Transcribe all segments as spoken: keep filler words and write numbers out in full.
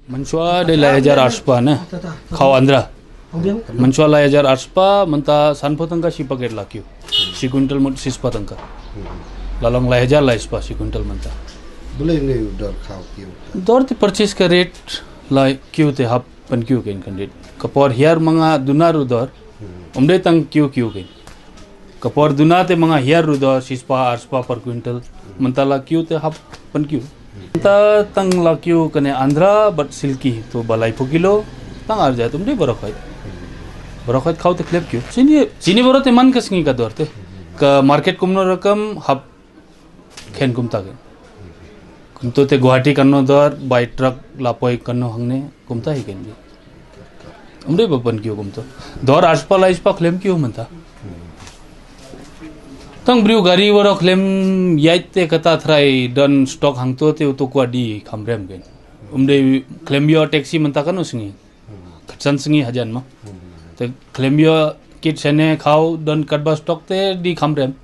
Mynshuwa dei lai hajar arspah ne. Khaw Andhra. Mynshuwa lai hajar arspah mynta sanphew tyngka shi packet la kiew. Shi quintal mut shispah tyngka. La long lai hajar lai spah shi quintal mynta. Balei ne u dor khaw kiew? Dor te purchase ka rate la kiew te hap pynkiew kein khyndiat. Ka por hiar manga duna ruh dor. Ym dei tang kiew kiew kein. Ka por duna te manga hiar ruh dor shispah arspah per quintal. Mynta la kiew te hap pynkiew. Mynta tang la kiew kane Andhra bad Silki to ba laiphew kilo. Tang arja tum dei baroh khoit. Baroh khoit khaw te khlem kiew. Sini sini baroh te man ka sngi ka dor te. Ka market kumno rakam hap khein kumta kein. Kumto te Guwahati kano dor by truck la poi kano hangne kumta hi kein. Ym dei ba pynkiew kumto. Dor arspah lai spah khlem kiew mynta. Tang briew gari baroh khlem ïaid te kata trai don stock hangto te uto kwah die kham rem kein. Ym dei khlem ïoh taxi mynta kano sngi. Khatsan sngi hajan ma. Te khlem ïoh kit shane khaw don katba stock te die kham rem.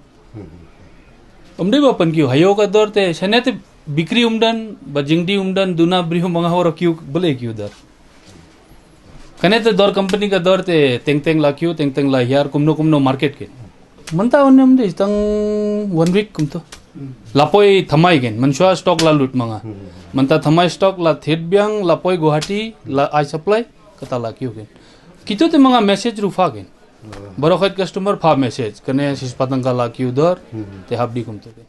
Ym dei ba pynkiew ha ïoh ka dor te shane te bikri ym don ba jingdie ym don duna briew manga hor kiew balei kiew dor. Kane te dor company ka dor te teng teng la kiew teng teng la hiar kumno kumno market kein. Mynta wan ym dei tang one week kumto. La poi thymmai kein mynshuwa stock la lut manga. Mynta thymmai stock la thied biang la poi Guwahati la ai supply kata la kiew kein. Kito te manga message ruh pha kein. Baroh khoit customer pha message kane shispah tyngka la kiew dor te hap die kumto kein.